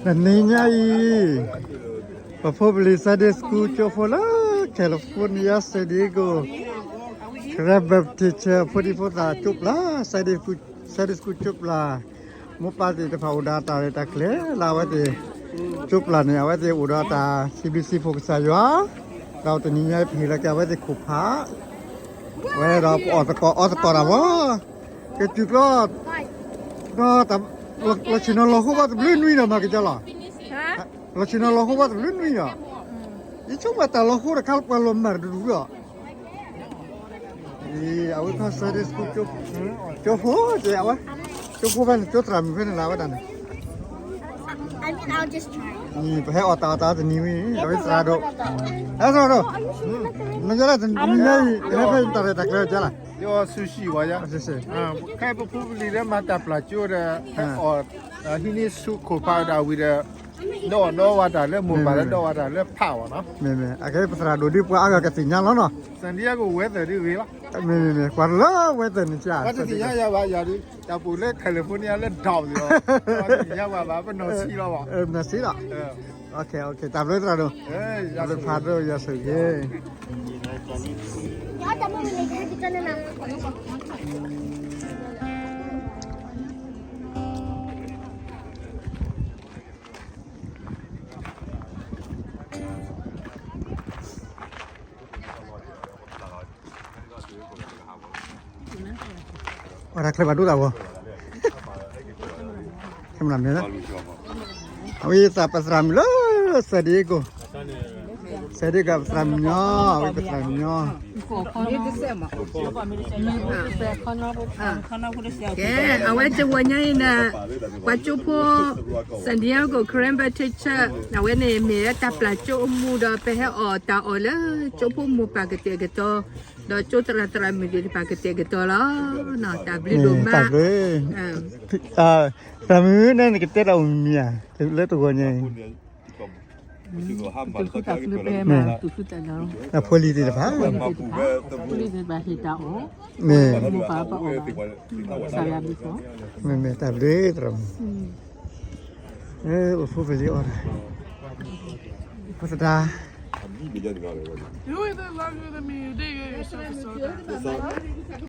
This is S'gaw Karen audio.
တနံၤညါအံၤ ပဖိပလံၤ Sunday School ကၠိဖိလၢ California San Diego Karen Baptist Church ဖိဒံဖိသၣ်ကၠိပျၢ် Sunday School ကၠိပျၢ် မိၢ်ပၢ်သ့ၣ်တဖၣ်အိၣ်ဒီးတၢ်ရဲၣ်တၢ်ကျဲၤလၢအဝဲသ့ၣ် ကၠိပျၢ်န့ၣ် အဝဲသ့ၣ်အိၣ်ဒီးတၢ်စံးဘျုးစံးဖှိၣ်ကစၢ်ယွၤ ဒီးတနံၤညါအံၤပဟ့ၣ်လီၤက့ၤအဝဲသ့ၣ်ခိၣ်ဖး ဝဲဒီးပအီၣ်သကိးအီသကိးတၢ်မီၤ ကတုၤကျီ ဒီး လီၤဆ့ၣ်နီၤလီၤဟိဘၣ်တဘျုးနွံဒီးမၤက့ၤကၠီလီၤ လီၤဆ့ၣ်နီၤလီၤဟိဘၣ်တဘျုးနွံဒီး ယဆိကမိၣ်တၢ်လီၤဟိတခါပှၤလီၤမၢ်တဒူၣ်ဒီး အဝဲခီ Sunday School ကၠိဖိကဲဝဲ ကၠိဖိဖဲန့ၣ် ကၠိသရၣ်မုၣ်ဖဲန့ၣ်လၢဝဲဒၣ်န့ၣ် ပဟဲအီၣ်တၢ်အီၣ်တၢ်တနံၤဝံၤ အဝဲသရၣ်ဒိၣ် ဟဲသရၣ်ဒိၣ် နယဲဒၣ်တနံၤညါအံၤ ဟဲဖဲတၢ်ရဲၣ်တၢ်ကျဲၤကဲလၢ ယအီၣ်ဆူၣ်ဆံၣ်ဝဲယါ ခဲပဖိပလံၤလၢမၤတၢ်ပျၢ်ကၠိဒီး ဟဲအီၣ် ဟံးန့ၢ်ဆူၣ်ခိၣ်ဖးဒၣ်ဝံၤဒီး ဒီးအီၣ်ဒီးဝဲတၢ်လၢမိၢ်ပၢ်လၢဒီးဝဲတၢ်လၢဖးဝဲနီၤ မ့မ့ၢ် အကဲပသရၣ်ဒိၣ်ဒ်ပှၤအါဂၤကသ့ၣ်ညါလီၤနီၤ San Diego weather ဒ်ဂ့ၤလီၤ မ့မ့ၢ် ပှၤလၢ weather န့ၣ်က ပှၤတသ့ၣ်ညါယၤဘၣ်ယၤဒ် တၢ်ပူၤလၢ California လၢ down န့ၣ်လီၤ ပှၤတသ့ၣ်ညါပှၤဘၣ် ပနီၢ်ဆံးလီၤဘၣ် နီၢ်ဆံးလီၤ တၢ်ဘျုးသရၣ်ဒိၣ် တၢ်ဘျုးဖးဒိၣ်ယွၤဆိၣ်ဂ့ၤ အီၣ်တၢ်ချၢဘၣ်ဒိသးဝဲ ခဲမနၤမ့ၢ်လၢ အဝဲသးပသရၣ်မုၣ်လၢ San Diego San Diego ပသရၣ်မုၣ်ညီ အဝဲပသရၣ်မုၣ်ညီ ကဲ အဝဲတဝီညါအံၤန့ၣ် ပှၤကၠိဖိ San Diego Karen Baptist Church အဝဲန့ၣ်မ့ၢ်လၢတၢ်ပျၢ်ကၠိအမူဒီး ပဟဲအီၣ်တၢ်အီၣ်လၢကၠိဖိမိၢ်ပၢ်ကတဲာ်ကတီၤ ဒီးကၠိသရၣ်သရၣ်မုၣ်သ့ၣ်တဖၣ်ကတဲာ်ကတီၤလီၤ. တၢ်ဘျုးဒိၣ်မး တၢ်ဘျုး သရၣ်မုၣ်န့ၣ် နကတဲတၢ်အိၣ်မံၤမံၤဧါ လၢတဂီၤညါအံၤ အဖိလံၤသ့ၣ်တဖၣ် မ့ၢ် မ့ၢ်တၢ်ဘျုးသရၣ်မုၣ် အိၣ်ဖိဖဲလံအီၣ်တၢ် ဖိသဒါ